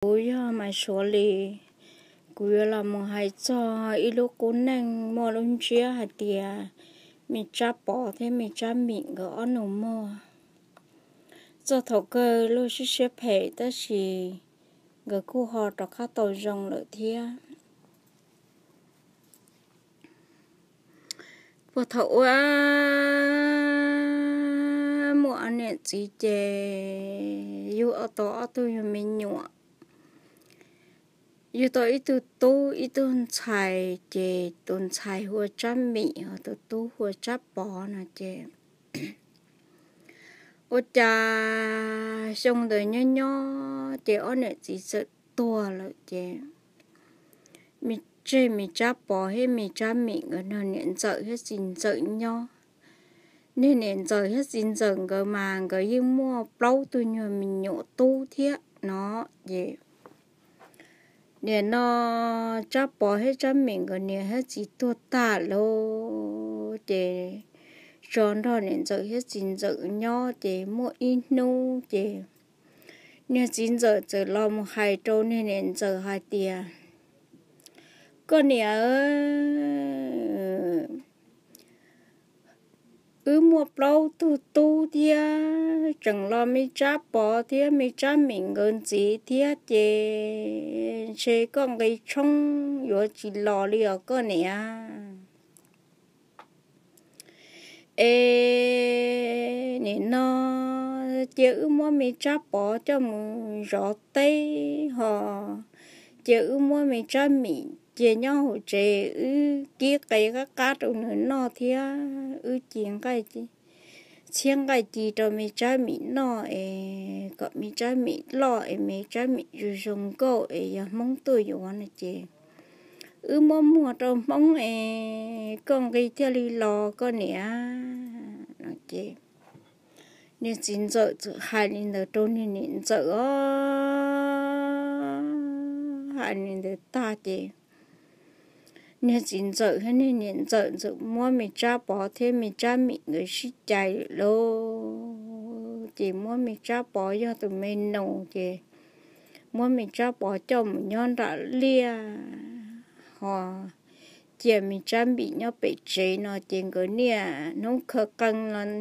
Kuv yog Maiv Suav Lis, kuv yuav los mus hais txog ib lub qub neej muaj lub ntsiab hais tias me Tsab Pov thiab me Tsab Mim nkawd ob nus muag. Txog thaum kawg luag sib siab phem tab sis nkawd kuj ho rov qab tau zoo lawm thiab. Puag thaum ub muaj ob niam txiv ces yug tau ob tug yug me nyuam, yug tau ib tug tub ib tug ntxhais, ces tus ntxhais hu ua Tsab Mim, tus tub hu ua Tsab Pov no ces ua cas xyoo ntawd nyob nyob ces ob niam txiv txawm tuag lawm ces tseg me Tsab Pov thiab me Tsab Mim nkawd nrog niam ntxawm thiab txiv ntxawm nyob. Niag niam ntxawm thiab txiv ntxawm nkawd mas nkawd yeej muaj plaub tug nyuag me nyuam tub thiab no ces nim no Tsab Pov thiab Tsab Mim nkawd niam thiab txiv tuag tag lawm ces tso nrog niam ntxawm thiab txiv ntxawm nyob ces muaj ib hnub ces niag txiv ntxawm txawm los mus hais rau niag niam ntxawm hais tias, Koj niam, wb muaj plaub tug tub thiab tseem los me Tsab Pov thiab me Tsab Mim nkawd ntxiv thiab ces ntshe koj nqi tshoob yuav tsis los li os koj niam. Es nim no cia wb muab me Tsab Pov coj mus zov teb ho cia wb muab me Tsab Mim cia nyob hauv tsev, wb kib qe qab qab rau nws noj thiab wb ci nqaij, txhiab nqaij ci rau me Tsab Mim noj es kom me Tsab Mim loj es me Tsab Mim zoo zoo nkauj es yog Hmoob tuaj yuav no ces wb muab muag rau Hmoob es koj nqi thiaj li los koj niam no ces niag txiv ntxawm txawm hais li ntawd rau niag niam ntxawm os. Hais li ntawd tag ces niag txiv ntxawm thiab niag niam ntxawm txawm muab me Tsab Pov thiab me Tsab Mim nkawd sib cais lawm lauj. Ces muab me Tsab Pov yog tus me nus ces muab me Tsab Pov coj mus nyob nram liaj ho cia me Tsab Mim nyob pem tsev no ces nkawd niaj hnub khaws qee los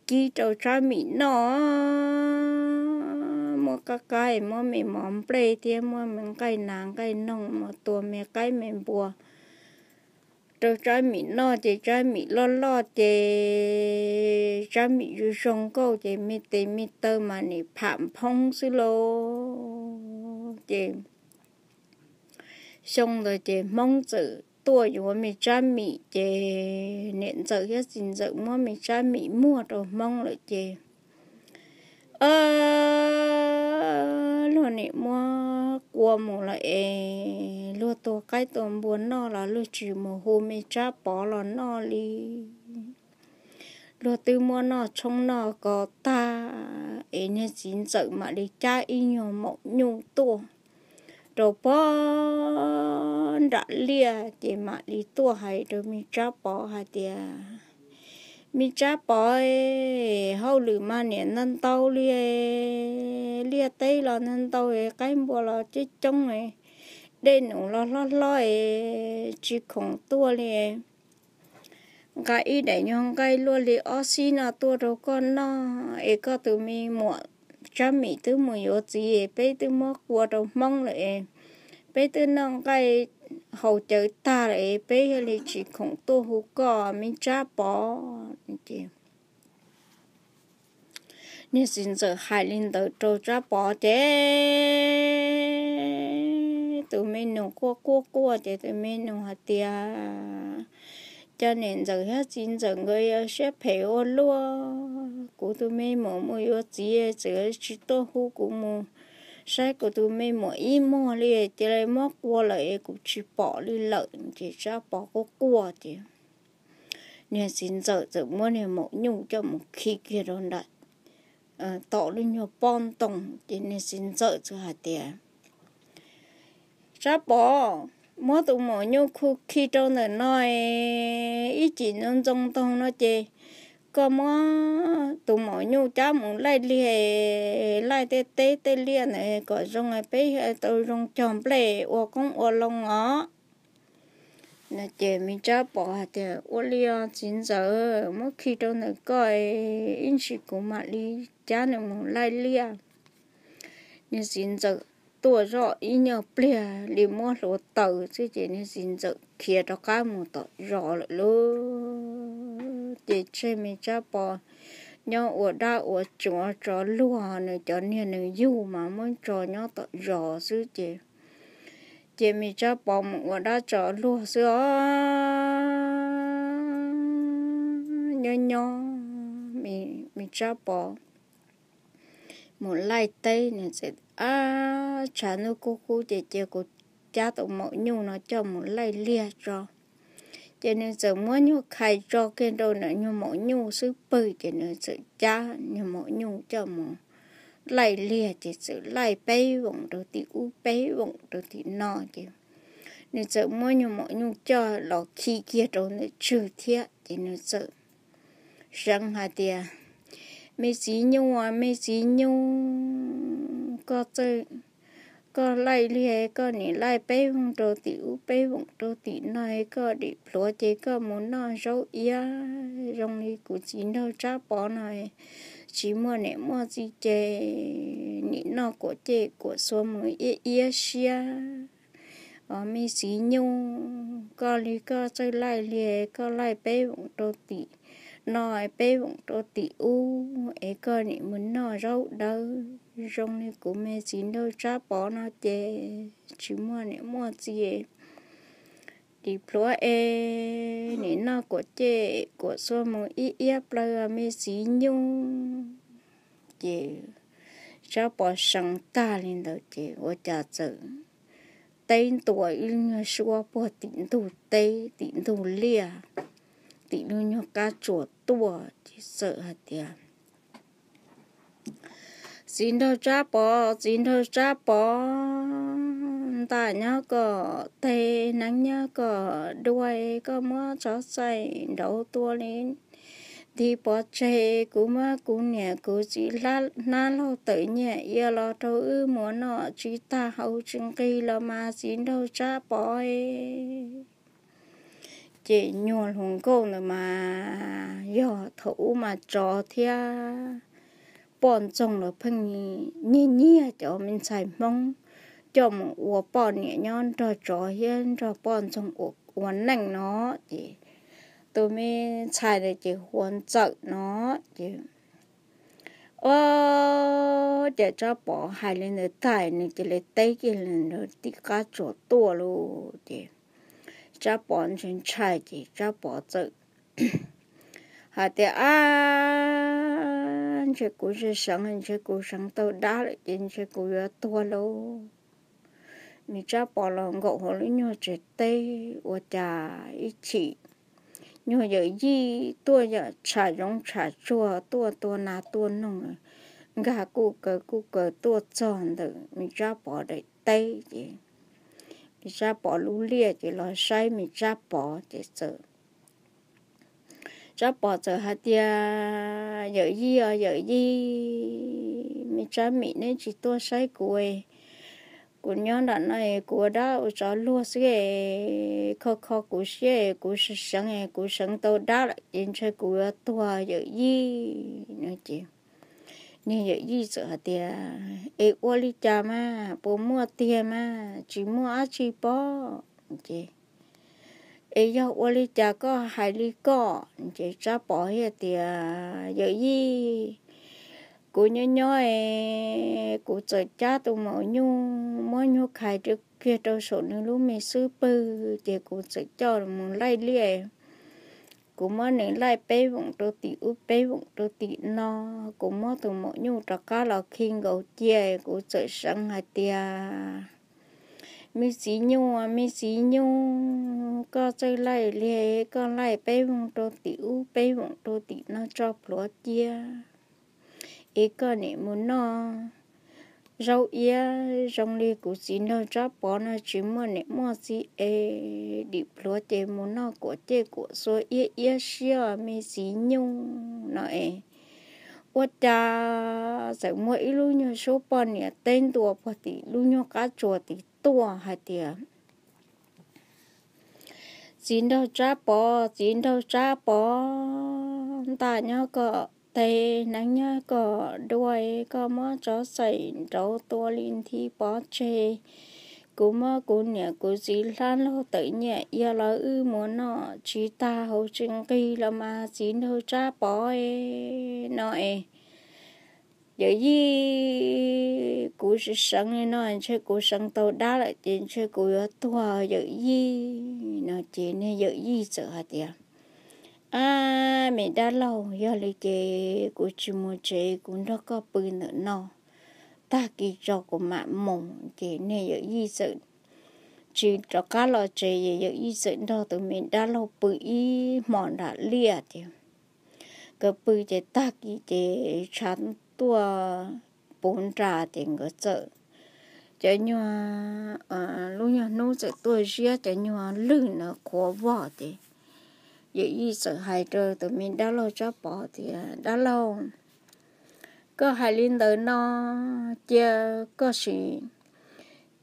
kib rau Tsab Mim noj. Muab qab qab muab me mov nplej thiab muab me nqaij nas nqaij noog mus tua me qaib me npua rau Tsab Mim noj ces Tsab Mim loj loj ces Tsab Mim zoo zoo nkauj ces me tes me taw mas nim pham nphoob xwb lauj. Ces xyoo ntawd ces Hmoob txawm tuaj yuav me Tsab Mim ces niam ntxawm thiab txiv ntxawm muab me Tsab Mim muag rau Hmoob lawm ces luag nim muab qua mus lawm es luag tua qaib tua npua noj los luag tsis mus hu me Tsab Pov los noj li. Luag twb muab noj tshoob noj kos tag es niag txiv ntxawm mam li cab ib nyuag maum nyuj tuaj rau pog nram liaj ces mam li tuaj hais rau me Tsab Pov hais tias, Me Tsab Pov, hauj lwm mas niam ntau ntau li, liaj teb los ntau ntau, qaib npua los coob coob, dej num los hlob hlob es tsis khoom tuaj li. Nqa ib daim nyuag nqaij luaj li ob xib no tuaj rau koj noj es koj tus me muam Tsab Mim twb mus yuav txiv es peb twb muab qua rau Hmoob lawm es peb twb noj nqaij haus cawv tag lawm es peb thiaj li tsis khoom tuaj hu koj me Tsab Pov. Niag txiv ntxawm hais li ntawd rau Tsab Pov ces tus me nus quaj quaj quaj ces tus me nus hais tias, Cas niam ntxawm thiab txiv ntxawm nkawd yuav siab phem ua luaj, kuv tus me muam mus yuav txiv txawm tsis tuaj hu kuv mus saib kuv tus me muam ib muag li, cia li muab qua lawm es kuv tsis pom li lawm. Ces Tsab Pov quaj quaj ces niag txiv ntxawm txawm muab niag maum nyuj coj mus khi kiag rau nram tom lub nyuag pob ntoo ces niag txiv ntxawm txawm hais tias, Tsab Pov, muab tus maum nyuj khu khi rau ntawm no es ib chim ntxoo ntxoo taug no ces koj muab tus maum nyuj cab mus laij liaj, laij tej teb tej liaj ntawd kom zoo, peb tau zoo cog nplej ua qoob ua loo os. Ces me Tsab Pov hais tias, Ua li os txiv ntxawm, muab khi rau ntawm koj, ib ntsis kuv mam li cab nws mus laij liaj. Niag txiv ntxawm tuaj zoj ib nyuag pliag li muab hlua taws xwb ces niag txiv ntxawm khiav rov qab mus tom zos lawm lauj. Ces tseg me Tsab Pov nyob ua dab ua tsov tso luag, nws cov niag nws yug mas muab tso nyob tom zos xwb ces, ces me Tsab Pov mus ua dab tso luag xwb os. Nyob nyob me Tsab Pov mus laij teb, nws txawm, Ab, tshav ntuj kub kub ces cia kuv cab tus maum nyuj no coj mus laij liaj tso. Ces nws txawm muab nyuag khais tso kiag rau ntawm nyuag maum nyuj xub pwg ces nws txawm cab nyuag maum nyuj coj mus laij liaj ces txawm laij peb voom rau tim ub peb voom rau tim no ces nws txawm muab nyuag maum nyuj coj los khi kiag rau ntawm tswg thiab ces nws txawm seev hais tias, Me txiv nyuj, me txiv nyuj, koj txawj, koj laij liaj koj nim laij peb voom rau tim ub peb voom rau tim no, koj dim plhuav ces koj mus noj zaub iab zoo li kuv txiv nraug Tsab Pov no, tsis muaj niam muaj txiv ces nim noj kuam ciaj kuam xua mus iab iab siab. Os me txiv nyuj, koj li koj txawj laij liaj koj laij peb voom rau tim no peb voom rau tim ub es koj nim mus noj zaub dawb zoo li kuv me txiv nraug Tsab Pov no ces tsis muaj niam muaj txiv, dim plhuav es nim noj kuam ciaj kuam xua mus iab iab plaws me txiv nyuj. Ces Tsab Pov seev tag li ntawd ces ua cas txawm teb ntua ib lub nyuag suab puag tim ntug teb tim ntug liaj, tim lub nyuag qab tsuas tuaj ces txawm hais tias, Txiv nraug Tsab Pov, txiv nraug Tsab Pov, ntaj nyob kom teg, hneev nyob kom dua, koj muab tsov txaij nraud tua li nthi pov tseg, kuv muab kuv niam kuv txiv hnab laug tawm nyiaj ia los rau wb mus noj tsis tag haus tsis nqig los mas txiv nraug Tsab Pov. Ces nyuag hluas nkauj ntawd mas yog thaum ub mas tsov thiab poj ntxoog los pheej nyiag nyiag cov me ntxhais Hmoob coj mus ua poj niam nyob nrog tsov thiab nrog poj ntxoog ua neej no. Ces tus me ntxhais ntawd ces hu ua Ntxawm no. Ces, o, ces Tsab Pov hais li ntawd tag nws cia li teb kiag li ntawd tim qab tsuas tuaj lauj. Ces Tsab Pov ntshai ntshai ces Tsab Pov txawm hais tias, Ab, ntshe kuv tsis seev, ntshe kuv seev tau dab lawm ces ntshe kuv yuav tuag lauj. Nws Tsab Pov los nkaum hauv lub nyuag tsev teb ua cas ib chim nyuag yawm yij tuaj yam tsham zoov tsham tsuag tuaj tua nas tua noog, nkag kuj kaws kuj kaws tuaj txog ntawm nws Tsab Pov daim teb ces nws Tsab Pov lub liaj ces los saib nws Tsab Pov ces txawm Tsab Pov txawm hais tias, Yawm yij os yawm yij, me Tsab Mim neb tsis tuaj saib kuv, kuv nyob nram no kuv ua dab ua tsov luag xwb, kho kho kuv siab, kuv seev seev, kuv seev tau dab lawm ces ntshe kuv yuav tuag yawm yij no ces niag yawm yij txawm hais tias, Es ua li cas mas puas muaj tiag mas tsis muaj dab tsi pob? Ces, Es yog ua li cas koj hais li koj? Ces Tsab Pov hais tias, Yawm yij, kuv nyob nyob es kuv txawm cab tus maum nyuj muab nyuag khais kiag rau saum nws lub me xub pwg ces kuv txawm coj mus laij liaj. Kuv muab nws laij peb voom rau tim ub peb voom rau tim no, kuv muab tus maum nyuj rov qab los khi nkaus cia, kuv txawm seev hais tias, Me txiv nyuj, me txiv nyuj, koj txawj laij liaj, koj laij peb voom rau tim ub peb voom rau tim no tso plhuav cia, es koj nim mus noj zaub iab zoo li kuv txiv nraug Tsab Pov no tsis muaj niam muaj txiv es dim plhuav ces mus noj kuam cej kuam xua iab iab siab me txiv nyuj no es. Ua cas txawm muaj ib lub nyuag suab poj niam teb ntua puag tim lub nyuag qab tsuas tim tuaj hais tias, Txiv nraug Tsab Pov, txiv nraug Tsab Pov, ntaj nyob koj teb, hneev nyob koj duaj, koj muab tsov xaim nrauv tua li nthi pov tseg. Kuv muab kuv niam kuv txiv hlab laug tawm nyiaj ia los wb mus noj tsis tag haus tsis nqig los mas txiv nraug Tsab Pov no es. Yawm yij, kuv seev seev li no ntshe kuv seev tau dab lawm ces ntshe kuv yuav tuag yawm yij no ces niag yawm yij txawm hais tias, Ab, me dab laug, yog li ces kuv tsis mus tsev, kuv nrog koj pw ntawm no, tag kis tso kuv mam mus. Ces niag yawm yij txawm tsis rov qab los tsev, yawm yij txawm nrog tus me dab laug pw ib hmo nram liaj ces nkawd pw ces tag kis ces tshav tuaj puv nra ces nkawd txawm, cov nyuag, lub nyuag hnub txawm tuaj ziab cov nyuag lwg na qhuav vog ces yawm yij txawm hais rau tus me dab laug Tsab Pov tias, Dab laug, koj hais li ntawd no, cia koj sim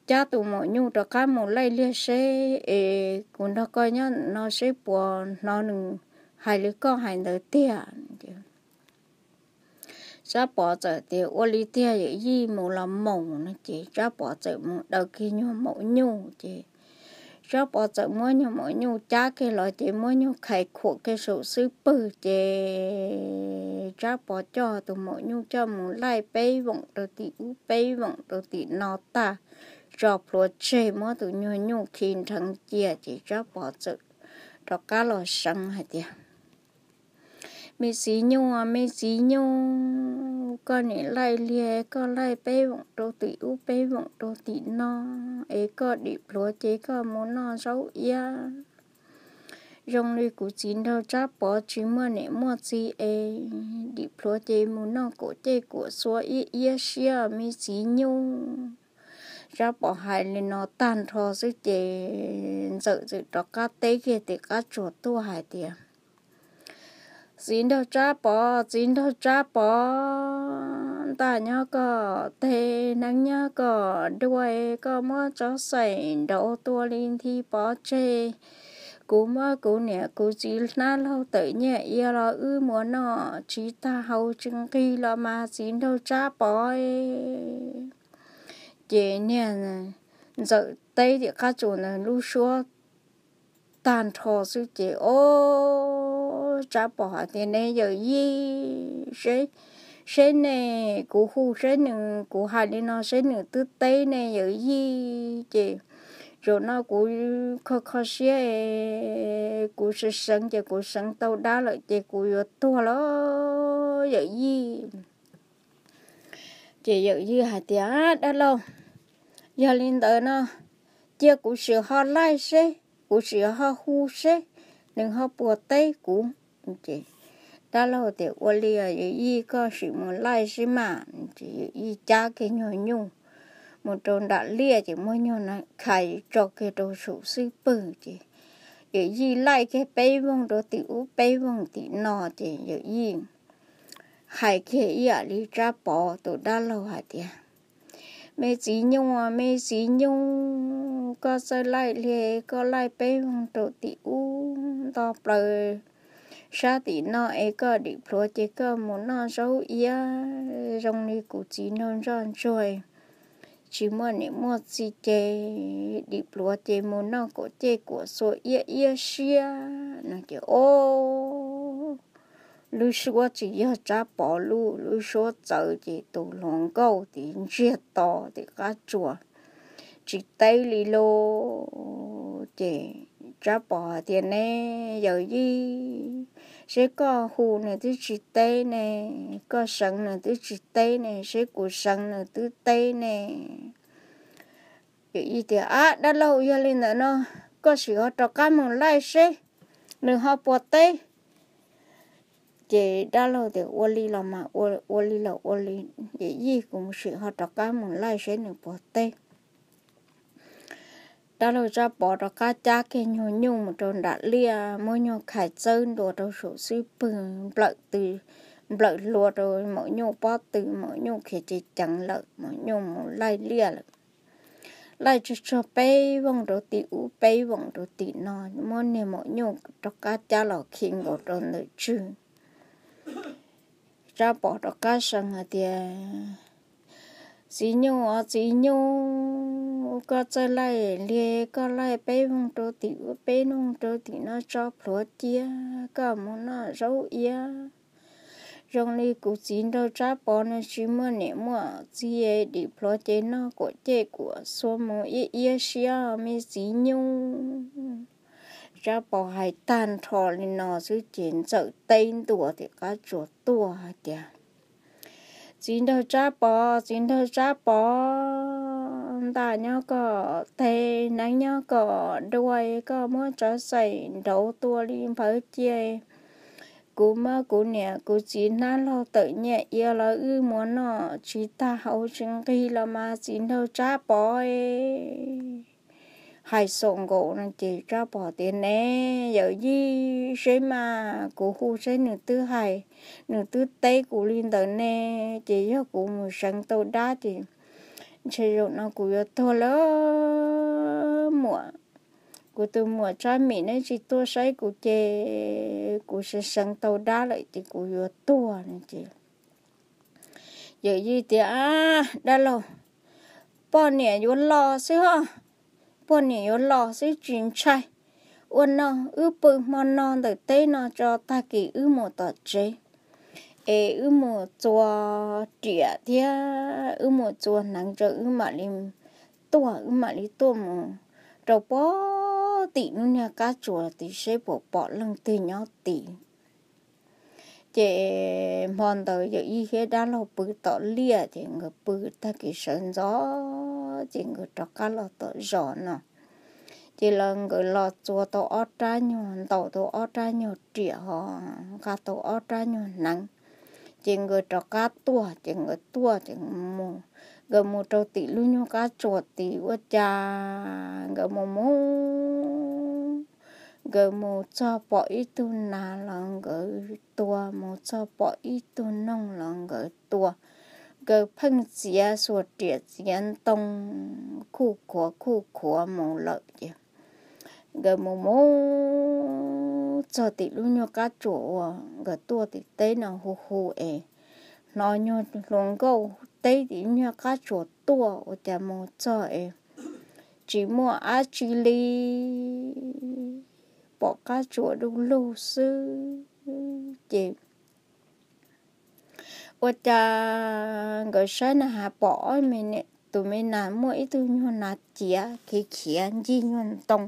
cab tus maum nyuj rov qab mus laij liaj seb es kuv nrog koj nyob no seb puas hnov nws hais li koj hais ntawd tiag. Tsab Pov txawm tias, Ua li tiag yawm yij, mus los mus no ces Tsab Pov txawm mus daws kiag nyuag maum nyuj ces Tsab Pov txawm muab nyuag maum nyuj cab kiag los ces muab nyuag khais khuam kiag saum xub pwg ces Tsab Pov coj tus maum nyuj coj mus laij peb voom rau tim ub, peb voom rau tim no tag, tso plhuav tseg, muab tus nyuag nyuj khi nrheev cia ces Tsab Pov txawm rov qab los seev hais tias, Me txiv nyuj, me txiv nyuj, koj niam laij liag, koj laij peb voom rau tim ub, peb voom rau tim no es koj dim plhuav ces koj mus noj zaub iab zoo li kuv txiv nraug Tsab Pov tsis muaj niam muaj txiv es dim plhuav ces mus noj kuam cej kuam xua iab iab siab me txiv nyuj. Tsab Pov hais li no tag nrho xwb ces Ntxawm txawm rov qab teb kiag tim qab tsuas tuaj hais tias, Txiv nraug Tsab Pov, txiv nraug Tsab Pov, ntaj nyob koj teb, hneev nyob koj duaj, koj muab tsov xaim nrauv tua li nthi pov tseg. Kuv muab kuv niam kuv txiv hlab laug tawm nyiaj ia los wb mus noj tsis tag haus tsis nqig los mas txiv nraug Tsab Pov. Ces niag Ntxawm teb tim qab tsuas ntawd lub suab tag nrho xwb ces, o, Tsab Pov hais tias, Ne yawm yij, seb ne, kuv hu seb nws, kuv hais li no seb nws twb teb ne yawm yij. Ces zaum no kuv kho kho siab, kuv seev seev ces kuv seev tau dab lawm ces kuv yuav tuag los yawm yij. Ces yawm yij hais tias, Dab laug, yog li ntawd no cia kuv sim ho laij seb, kuv sim ho hu seb nws ho puas teb kuv. Ces dab laug tias, Ua li yawm yij, koj sim mus laij seb mas. Ces yawm yij cab kiag nyuag nyuj mus rau nram liaj ces muab nyuag khais tso kiag rau saum xub pwg ces yawm yij laij kiag peb voog rau tim ub peb voog tim no ces yawm yij hais kiag ib yam li Tsab Pov tus dab laug hais tias, Me txiv nyuj, me txiv nyuj, koj txawj laij li, koj laij peb voog rau tim ub nto plaws sab tim no es koj dim plhuav ces koj mus noj zaub iab zoo li kuv txiv nraug ntsoj ntsuag tsis muaj niam muaj txiv ces dim plhuav ces mus noj kuam cej kuam xua iab iab siab no ces, o, lub suab tsis yog Tsab Pov lub, lub suab txawv ces tus hluas nkauj tid ntsiag to tim qab tsuas tsis teb li lauj. Ces Tsab Pov tias, Ne yawm yij, seb koj hu nws twb tsis teb ne, koj seev nws twb tsis teb ne, seb kuv seev nws twb teb ne. Yawm yij tias, Ab, dab laug, yog li ntawd no koj sim ho rov qab mus laij seb nws ho puas teb. Ces dab laug tias, Ua li los mas, ua li los ua li, Yawm Yij, kuv mus sim ho rov qab mus laij seb nws puas teb. Dab laug Tsab Pov rov qab cab kiag nyuag nyuj mus rau nram liaj, muab nyuag khais txawb ntua rau saum xub pwg, nplawm hlua rau maum nyuj pob tw, maum nyuj khiav ceev ceev lawm, maum nyuj mus laij liaj lawm. Laij tsuag tsuag peb vooj rau tim ub peb vooj rau tim no, muab niag maum nyuj rov qab cab los khi nkaus rau ntawm tswg. Tsab Pov rov qab seev hais tias, Txiv nyuj os txiv nyuj, koj txawj laij li, koj laij peb vooj rau tim ub peb vooj rau tim no tso plhuav cia, koj mus noj zaub iab. Zoo li kuv txiv nraug Tsab Pov no tsis muaj niam muaj txiv, dim plhuav ces noj kuam cej kuam xua mus iab iab siab me txiv nyuj. Tsab Pov hais tag nrho li no xwb ces ntxawm teb ntua tim qab tsuas tuaj hais tias, Txiv nraug Tsab Pov, txiv nraug Tsab Pov, ntaj nyob kom teg, hneev nyob kom dua, koj muab tsov xaim nrauv tua li npawv cia. Kuv muab kuv niam kuv txiv hnab laug tawm nyiaj ia los wb mus noj tsis tag haus tsis nqig los mas txiv nraug Tsab Pov. Hais xaus nkaus no ces Tsab Pov tias, Ne, Yawm Yij, seb mas kuv hu seb nws twb hais, nws twb teb kuv li ntawd ne, ces yog kuv mus seev tau dab ces ntshe zaum no kuv yuav tuag lawm muam. Kuv tus muam Tsab Mim neb tsis tuaj saib kuv ces kuv seev seev tau dab lawm ces kuv yuav tuag no ces Yawm Yij tias, Dab laug, poj niam yuav los xwb os, poj niam yuav los xwb tsis ntshai. Ua no wb pw hmo no ntawm teb no tso, tag kis wb mus tom tsev es wb mus txua riam thiab wb mus txua hneev tso wb mam li tuaj, wb mam li tuaj mus rau pog tim lub niag qab tsuas tid seb puas pom leej twg nyob tid. Ces hmo ntawd Yawm Yij thiab dab laug pw tom liaj ces nkawd pw tag kis sawv ntxov ces nkawd rov qab los tom zos no. Ces los nkawd los txua tau ob rab nyuag, ntaus tau ob rab nyuag riam ho nqa tau ob rab nyuag hneev. Ces nkawd rov qab tuaj, ces nkawd tuaj ces nkawd mus rau tim lub nyuag qab tsuas tid ua cas nkawd mus mus, nkawd mus txog pom ib tug nas los nkawd tua, mus txog pom ib tug noog los nkawd tua. Nkawd pheej txiav xuas riam txiav ntoo khuj khuav khuj khuav mus lawm ces nkawd mus mus txog tim lub nyuag qab tsuas uas nkawd tuaj tim teb no hu hu es hnov nyuag hluas nkauj teb tim nyuag qab tsuas tuaj ua cas mus txog es tsis muaj dab tsi li, pom qab tsuas du lug xwb ces ua cas nkawd saib na has pom ob me, tus me nas muaj ib tug nyuag nas ciav khiav khiav ncig nyuag ntoo.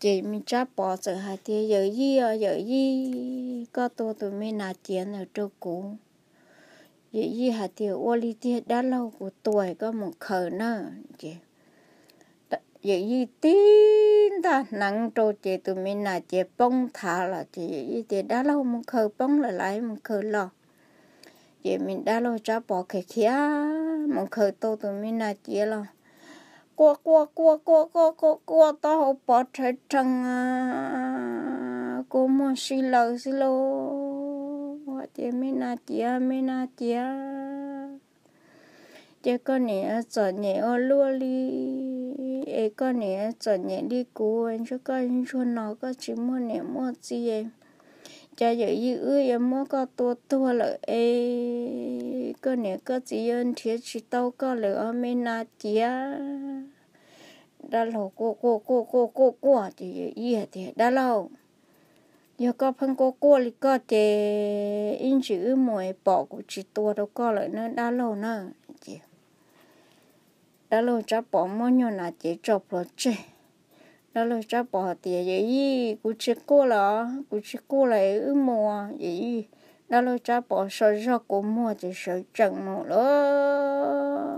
Ces me Tsab Pov txawm hais tias, Yawm Yij os Yawm Yij, koj tua tus me nas ciav ntawd rau kuv. Yawm Yij hais tias, Ua li tiag dab laug, kuv tua koj mus khaws na. Ces Yawm Yij tib ntaj hneev rau ces tus me nas ciav poob thav los ces Yawm Yij tias, Dab laug, mus khaws poob lawm laiv, mus khaws los. Ces me dab laug Tsab Pov khiav khiav mus khaws tau tus me nas ciav los quaj quaj quaj quaj quaj quaj quaj taub hau pov rhawv rhees, kua muag si lawm xwb lauj. Ces me nas ciav, me nas ciav, ces koj niam txom nyem ua luaj li, es koj niam txom nyem li kuv, ntsuag koj ntsuag no koj tsis muaj niam muaj txiv, cas Yawm Yij wb yuav muab koj tua tuag lawm es koj niam koj txiv yuav nrhiav tsis tau koj lawm os me nas ciav. Dab laug quaj quaj quaj quaj quaj quaj ces Yawm Yij hais tias, Dab laug, yog koj pheej quaj quaj li koj ces ib ntsis wb mus es pom kuv tsis tua rau koj lawm na dab laug na. Ces dab laug Tsab Pov muab nyuag nas ciav tso plhuav tseg. Dab laug Tsab Pov hais tias, Yawm Yij, kuv tsis quaj lawm, kuv tsis quaj lawm, wb mus. Yawm Yij, dab laug Tsab Pov so zog kua muag ces sawv tsees mus lawm.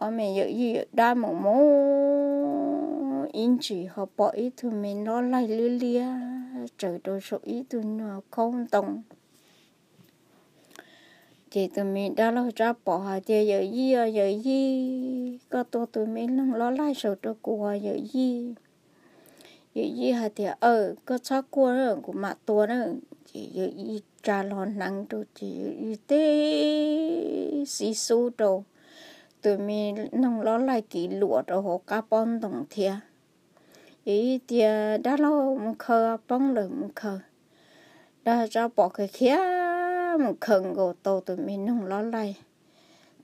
Ob me Yawm Yij Yawm Dab mus mus ib ntsis ho pom ib tug me nrob laig liab liab tsaws rau saum ib tug nyuag khaub ntoo. Ces tus me dab laug Tsab Pov hais tias, Yawm yij, yawm yij, koj tua tus me noog lob laij saum rau kuv, yawm yij. Yawm yij hais tias, Aw, koj txhob quaj, kuv mam tua na. Ces yawm yij tsa hlo hneev rau ces yawm yij tib xib xub rau tus me noog lob laij kiv luam rau hauv qab pob ntoo thiab. Yawm yij tias, Dab laug, mus khaws, poob lawm, mus khaws. Dab laug Tsab Pov khiav khiav mus khaws nkaus tau tus me noog lob laij.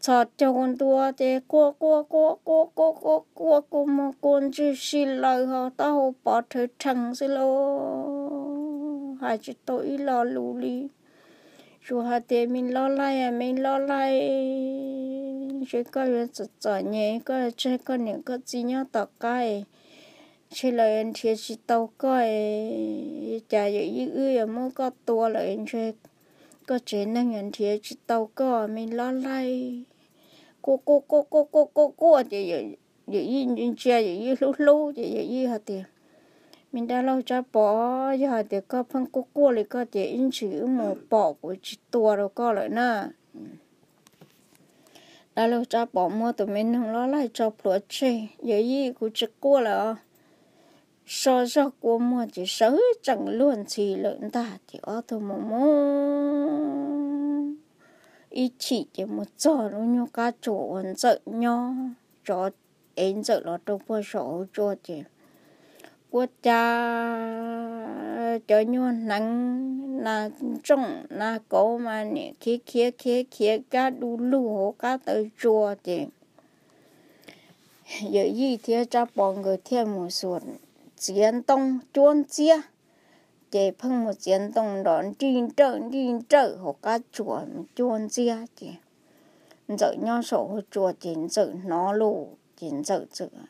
Txhos caug ntua ces quaj quaj quaj quaj quaj quaj quaj kua muag kua ntswg si lawm ho taub hau pov rhawv rhees xwb lauj, hais tsis tau ib lo lus li. Tsuas hais tias, Me lob laij, me lob laij, ntshe koj yuav txom txom nyem, koj tseg koj niam koj txiv nyob tom qab, ntshe lawv nrhiav tsis tau koj. Cas yawm yij wb yuav muab koj tua lawm, ntshe koj tsev neeg yuav nrhiav tsis tau koj, me lob laij. Quaj quaj quaj quaj quaj quaj quaj ces yawm yij ntsia ntsia, yawm yij hlub hlub ces yawm yij hais tias, Me dab laug Tsab Pov, yog hais tias koj pheej quaj quaj li koj ces ib ntsis wb mus pom kuv tsis tua rau koj lawm na. Dab laug Tsab Pov muab tus me noog lob laij tso plhuav tseg, Yawm yij, kuv tsis quaj lawm os. So zog kua muag ces sawv tsees luag ntxhi lawm ntag. Ces ob tug mus mus ib chim ces mus txog lub nyuag qab tsuas uas Ntxawm nyob, tsov ev Ntxawm los rau puag saum hauv tsua ces ua cas cov nyuag hneev nas ntsooj nas kauv mas niam khiav khiav khiav khiav kab du lug hauv qab taw tsua ces Yawm yij thiab Tsab Pov nkawd thiaj mus xuas txiav ntoo cuab ntxiab, ces pheej mus txiav ntoo nrov nrij nrawj nrij nrawj hauv qab tsuas mus cuab ntxiab ces Ntxawm nyob saum hauv tsua ces Ntxawm hnov lauj ces Ntxawm txawm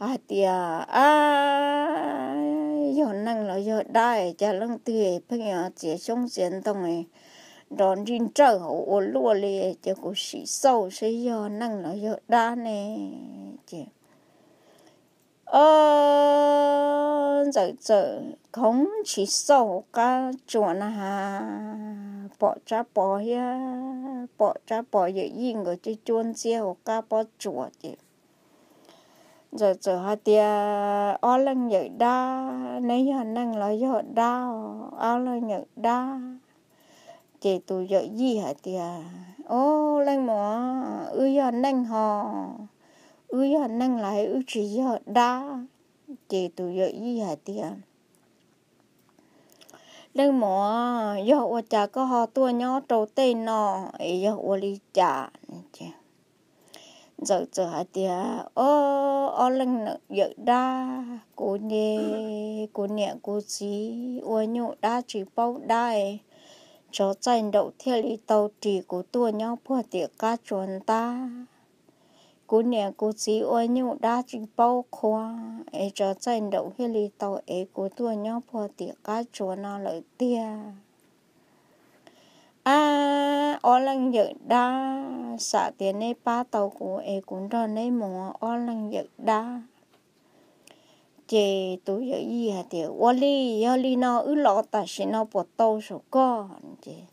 hais tias, Ab, yog neeg los yog dab es cas leej twg pheej yuav txiav xyoob txiav ntoo nrov nrij nrawj hauv ua luaj li, ces kuv sim xauj seb yog neeg los yog dab ne. Ces o, Ntxawm txawm khoov ntshis xauj hauv qab tsuas na has, pom Tsab Pov thiab pom Tsab Pov yawm yij nkawd cuab cuab ntxiab hauv qab pob tsuas ces Ntxawm txawm hais tias, Ob leej yawm dab, neb yog neeg los yog dab? Ob leej yawm dab. Ces tus yawm yij hais tias, Ob leej muam, wb yog neeg ho, wb yog neeg los wb tsis yog dab. Ces tus yawm yij hais tias, Leej muam, yog ua cas koj ho tuaj nyob rau tej no es yog ua li cas? Ntxawm txawm hais tias, Ob, ob leej yawm dab, kuv nce, kuv niam kuv txiv ua nyuj dab tsis paub dab, tsov txaij nraum thiaj li tau ris kuv tuaj nyob puag tim qab tsuas ntab. Kuv niam kuv txiv ua nyuj dab tsis paub qhua, es tsov txaij nraum thiaj li tau ev kuv tuaj nyob puag tim qab tsuas no lawm tiag. Ab, ob leej yawm dab, xam tias neb pab tau kuv es kuv nrog neb mus, ob leej yawm dab. Ces tus yawm yij hais tias, Ua li, yog li no wb los tam sim no puas tau saum koj? Ces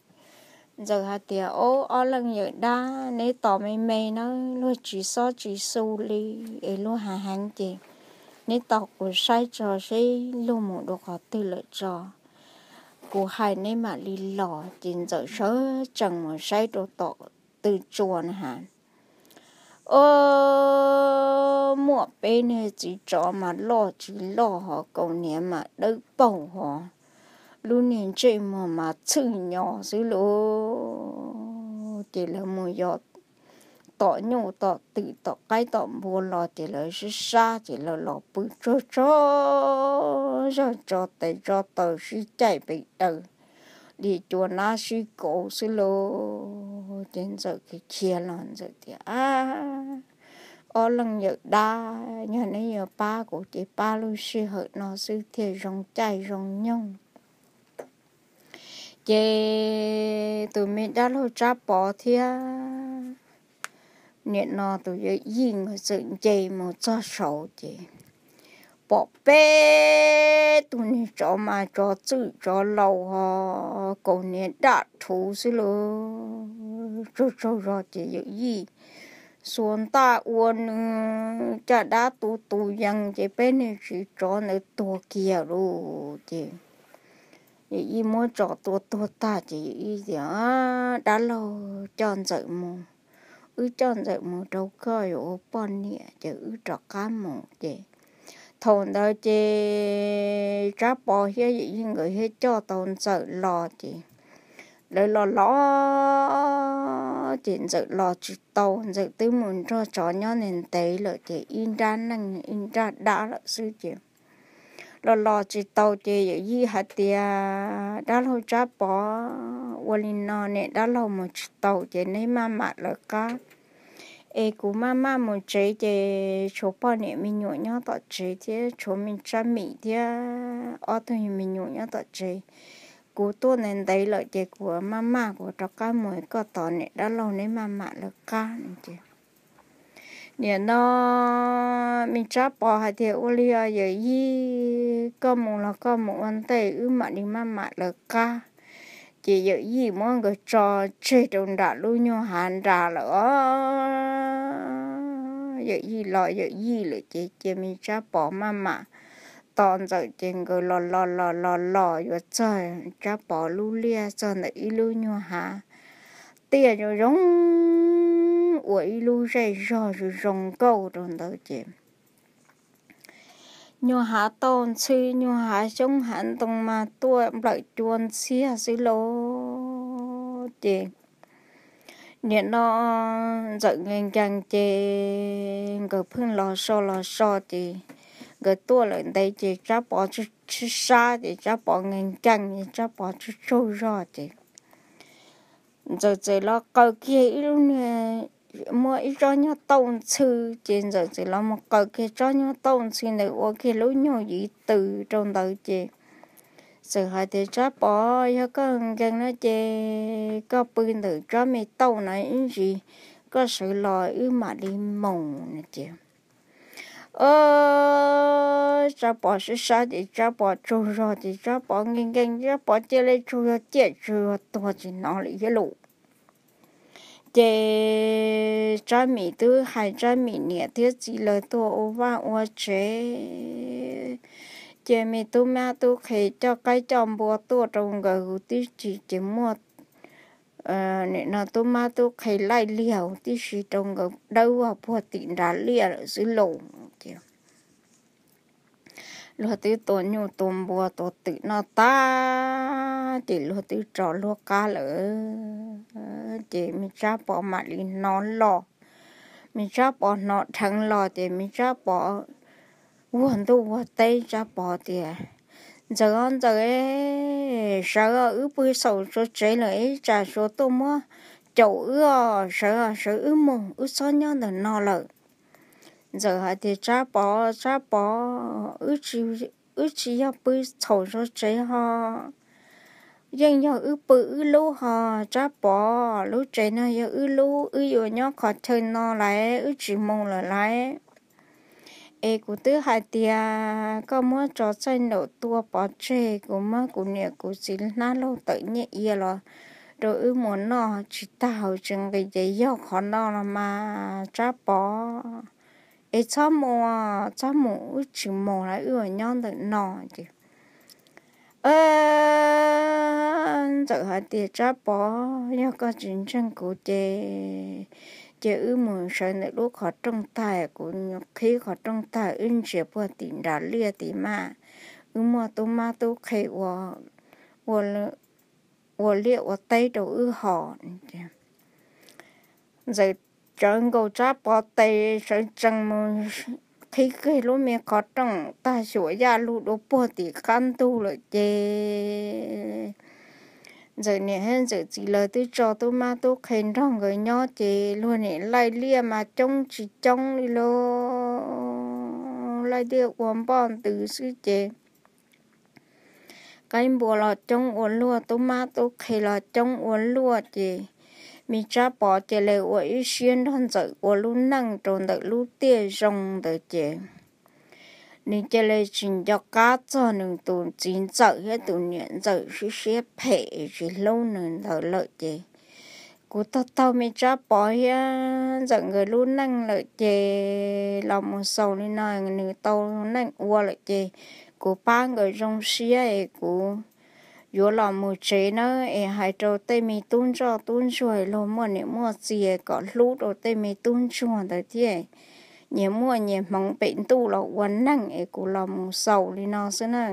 Ntxawm hais tias, Ob, ob leej yawm dab, neb tos me me nawb, luag tsis xob tsis xu li, es luag hav heev ces neb tos kuv saib tso seb luag mus dua qhov twg lawm tso, kuv hais neb mam li los. Ces Ntxawm sawv tsees mus saib rau tom tw tsua na has. Ob, muaj peb niag txiv tsov mas loj tsis loj ho kaus hniav mas dawb paug ho, lub niag ntsej muag mas txhwj nyo xwb lauj. Ces lawv mus yos tom nyuj tom twm tom qaib tom npua los ces lawv sib sab ces lawv los pw tsuag tsuag zog tso tes tso taw sib caij pes daws li cua nab sib kauv xwb lauj. Ces Ntxawm khiav khiav los Ntxawm tias, Ab, ob leej yawm dab, yog neb yuav pab kuv ces pab lub sij hawm no xwb thiaj zoo caij zoo nyoog. Ces tus me dab laug Tsab Pov thiab nim no tus yawm yij nkawd txawm nce mus txog saud ces pom peb tug niag tsov mas tsov txwj tsov laus ho kaus hniav daj rhuv xwb lauj. Tsaug tsaug zog ces yawm yij xuas ntaj ua nws caj dab tu tus yees ces peb niag txiv tsov ntawd tuag kiag lauj. Ces yawm yij muab tsov tua tuag tag ces yawm yij tias, Dab laug coj Ntxawm mus, wb coj Ntxawm mus rau koj yuav ua poj niam ces wb rov qab mus. Ces thaum ntawd ces Tsab Pov thiab yawm yij nkawd thiaj coj tau Ntxawm los ces lawv los los ces Ntxawm los tsis tau, Ntxawm twb mus nrog tsov nyob ntev ntev lawm ces ib nrab neej ib nrab dab lawm xwb ces los los tsis tau ces yawm yij hais tias, Dab laug Tsab Pov, ua li no niam dab laug mus tsis tau ces neb maj mam lawv qab es kuv maj maj mus tsev ces tshuav poj niam me nyuam nyob tom tsev thiab tshuav me Tsab Mim thiab ob tug me nyuam nyob tom tsev. Kuv tuaj ntev ntev lawm ces kuv maj maj kuv rov qab mus, koj tos niam dab laug neb maj mam lawv qab no ces nim no me Tsab Pov hais tias, Ua li os yawm yij, koj mus los koj mus ua ntej, wb mam li maj mam lawv qab. Ces yawm yij muab nkawd tso tseg rau nram lub nyuag hav nram lawm os. Yawm yij los yawm yij lawm ces cia me Tsab Pov maj mam tos Ntxawm ces nkawd los los los los los yuav txog Tsab Pov lub liaj txog ntawm ib lub nyuag hav tiaj zoo zoo uas ib lub zej zog zoo zoo nkauj rau ntawd ces nyuag hav tauj ntxhw nyuag hav xyoob hav ntoo mas tuaj nplawm cua ntxiag xwb lauj. Ces nim no Ntxawm nkees nkees ces nkawd pheej los so los so ces nkawd tuaj lawm ntev ces Tsab Pov sib sab ces Tsab Pov nkees nkees ces Tsab Pov tsaug tsaug zog ces Ntxawm txawm los qaws kiag ib lub, muaj ib tsob nyuag tauj ntxhw ces Ntxawm txawm los mus qaws kiag tsob nyuag tauj ntxhw ntawd ua kiag lub nyuag yim tws rau ntawd ces txawm hais tias, Tsab Pov, yog koj nkees no ces koj pw ntawm tsob me tauj no ib ntsis, koj sawv los wb mam li mus no ces Tsab Pov sib sab ces Tsab Pov tsaug zog ces Tsab Pov nkees nkees Tsab Pov cia li tsaug zog ciaj tsaug zog tuag tsis hnov li thiab lauj. Ces Tsab Mim twb hais Tsab Mim niam thiab txiv lawv tuaj ua vaj ua tsev, ces me tub mab tub qhe coj qaib coj npua tuaj rau nkawd huv tib si ces muaj nim no tub mab tub qhe laij liag huv tib si rau nkawd dawb vog puag tim nrad liaj lawm xwb lauj. Ces luag twb tua nyuj tua npua tua twm noj tag ces luag twb tso luag qab lawm. Ces me Tsab Pov mam li hnov los, me Tsab Pov hnov dheev los ces me Tsab Pov vuag ntuj vuag teb, Tsab Pov tias, Ntxawm os Ntxawm, sawv os wb pw xaum suav tsev lawm ib tsam suav tuaj muab caum wb os, sawv os sawv wb mus wb txhob nyob ntawm no lawm. Ntxawm hais tias, Tsab Pov, Tsab Pov, wb tsis yog pw txhaum suav tsev ho, yeej yog wb pw wb lub ho. Tsab Pov, lub tsev no yog wb lub, wb yuav nyob qhov chaw no lawm, wb tsis mus lawm lauj. Es kuv twb hais tias koj muab tso txaij nraum tua pov tseg, kuv muab kuv niam kuv txiv hnab laug tawm nyiaj ia los rau wb mus noj tsis tag hauv tsis nqis ces yog qhov no los mas Tsab Pov. Es txhob mus, txhob mus, wb tsis mus lawm, wb yuav nyob ntawm no. Ces Ntxawm hais tias, Tsab Pov, yog koj tsis ntseeg kuv ces, ces wb mus sawv ntawm lub qhov rooj tag, kuv qhib qhov rooj tag wb ntsia puag tim nram liaj tid mas wb muaj tub mab tub qhe ua, ua liaj ua teb rau wb hos. Ntxawm tsawv nkaus Tsab Pov tes sawv tsees mus qhib kiag lub me qhov rooj tag xyuas yaj lug dua puag tim qab ntug lawm ces Ntxawm niam thiab Ntxawm txiv lawv twb tso tub mab tub qhe nrog nkawd nyob ces luag niam laij liaj mas coob tsis coob li lauj, laij liaj ua npoj ntws xwb ces qaib npua los coob ua luaj, tub mab tub qhe los coob ua luaj ces me Tsab Pov cia li ua ib siab nrog Ntxawm ua lub neej rau ntawm lub tiaj zoo ntawd ces nws cia li tsis nco qab txog nws tus txiv ntxawm thiab tus niam ntxawm siab siab phem tsis hlub nws ntawd lawm ces kuv taug taug me Tsab Pov thiab Ntxawm nkawd lub neej lawm ces los mus xaus li no, nws tau neej ua lawm ces kuv pab nkawd zoo siab es kuv yuav los mus tsev nawb. Es hais rau tej me tub ntsoj tub ntsuag luag muaj niam muaj txiv kom hlub rau tej me tub ntsuag ntawd thiab, nyias muaj nyias hmoov pem ntuj los ua neej es kuv los mus xaus li no xwb na.